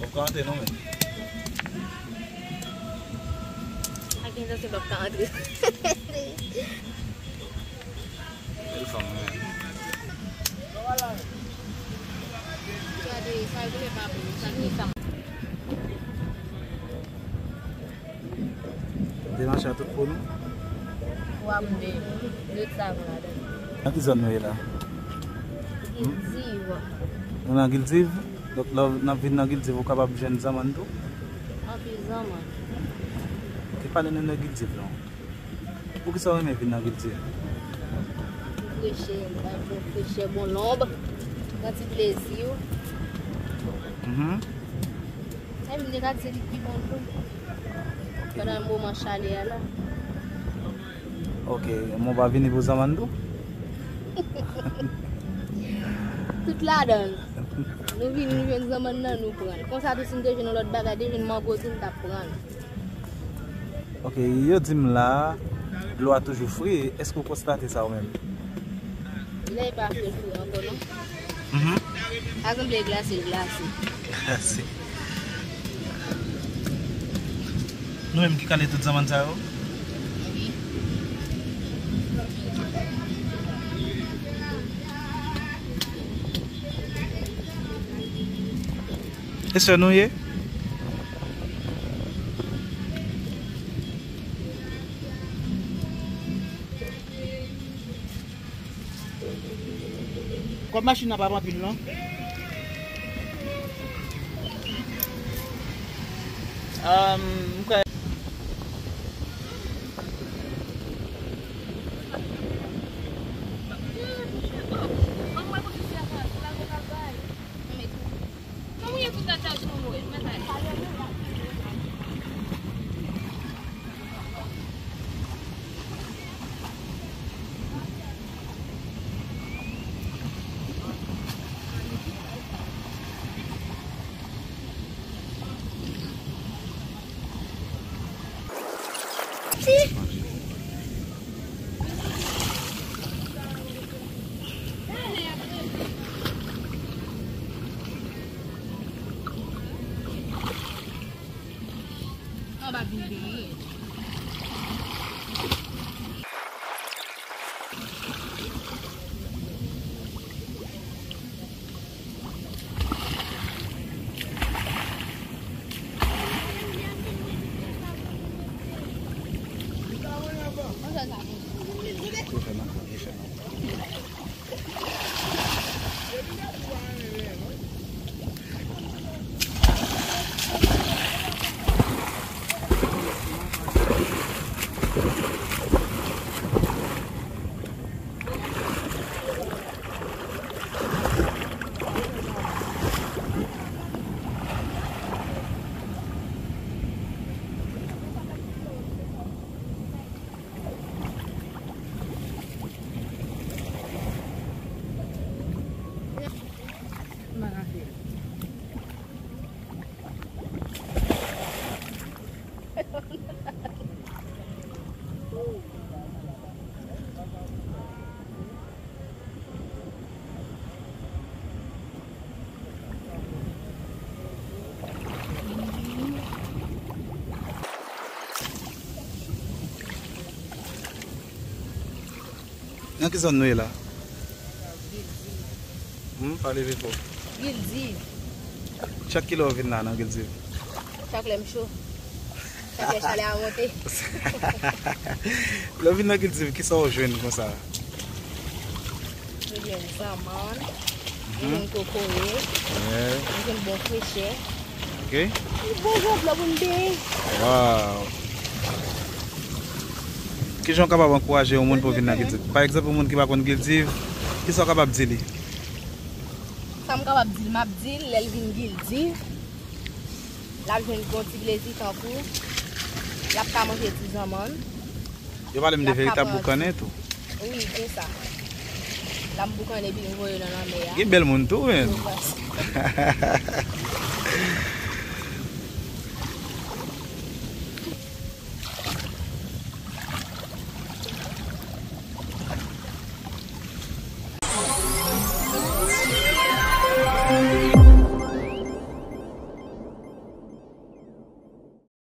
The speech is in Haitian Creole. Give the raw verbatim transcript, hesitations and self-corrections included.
Ou ka antre non, men. A gen zan se lòt ka antre. Bèl fanm, wi. Gade, sa yo vle pa pou sa ki sa. Demach la tout pou nou. Wa m de, de sa m ladan. Nan ki zòn nou ye la? Gildiv. Nou nan Gildiv? Donk, lè w ap vin nan Gildiv, ou kapab jwenn zanmann tou? Anpil zanmann. Ok, pale nou de Gildiv, non. Poukisa w renmen vin nan Gildiv? Pou preche, m bay bon preche, bon lonb, pran ti plezi w. Mhm. Sa vin de katye li pi bon tou. Pandan moman chalè a la. Ok, men w pa vini pou zanmann tou? Tout ladan l. Nou vini, nou jwenn zanmann nan, nou pran l. Konsa tou, si n te jwenn yon lòt bagay, te jwenn mango tou, n t ap pran l. Ok, yo di m la, dlo a toujou fre. Èske w konstate sa ou menm? Lè e pa fre, fre ankò, non? Mhm. Pa sanble glase, glase. Glase. Nou menm ki kale tout zanmann sa yo? Wi. E sè nou ye? Kòb machin nan pa anpil non. Um, m kwè. Anba vin deye. Nan ki zòn nou ye la? Hmm, pale pi fò. Gildiv. Chak kilè w vin la nan Gildiv? Chak lè m cho. Chak lè chalè a monte. Lè w vin nan Gildiv, kisa w jwenn konsa? Nou jwenn zanmann, nou jwenn kokoye, nou jwenn bon frechè. Ok. Bon jan dlo pou n beye. Waw. Kijan w kapab ankouraje yon moun pou vin nan Gildiv? Pa egzanp, yon moun ki pa konn Gildiv, kisa w kapab di li? Sa m kapab di l, m ap di l, lè l vin Gildiv, l ap jwenn bon ti plezi tankou, l ap ka manje ti zanmann. Yo pale m de veritab boukannen tou. Wi, se sa. L ap boukannen epi l voye nan lanmè a. Gen bèl moun tou, men.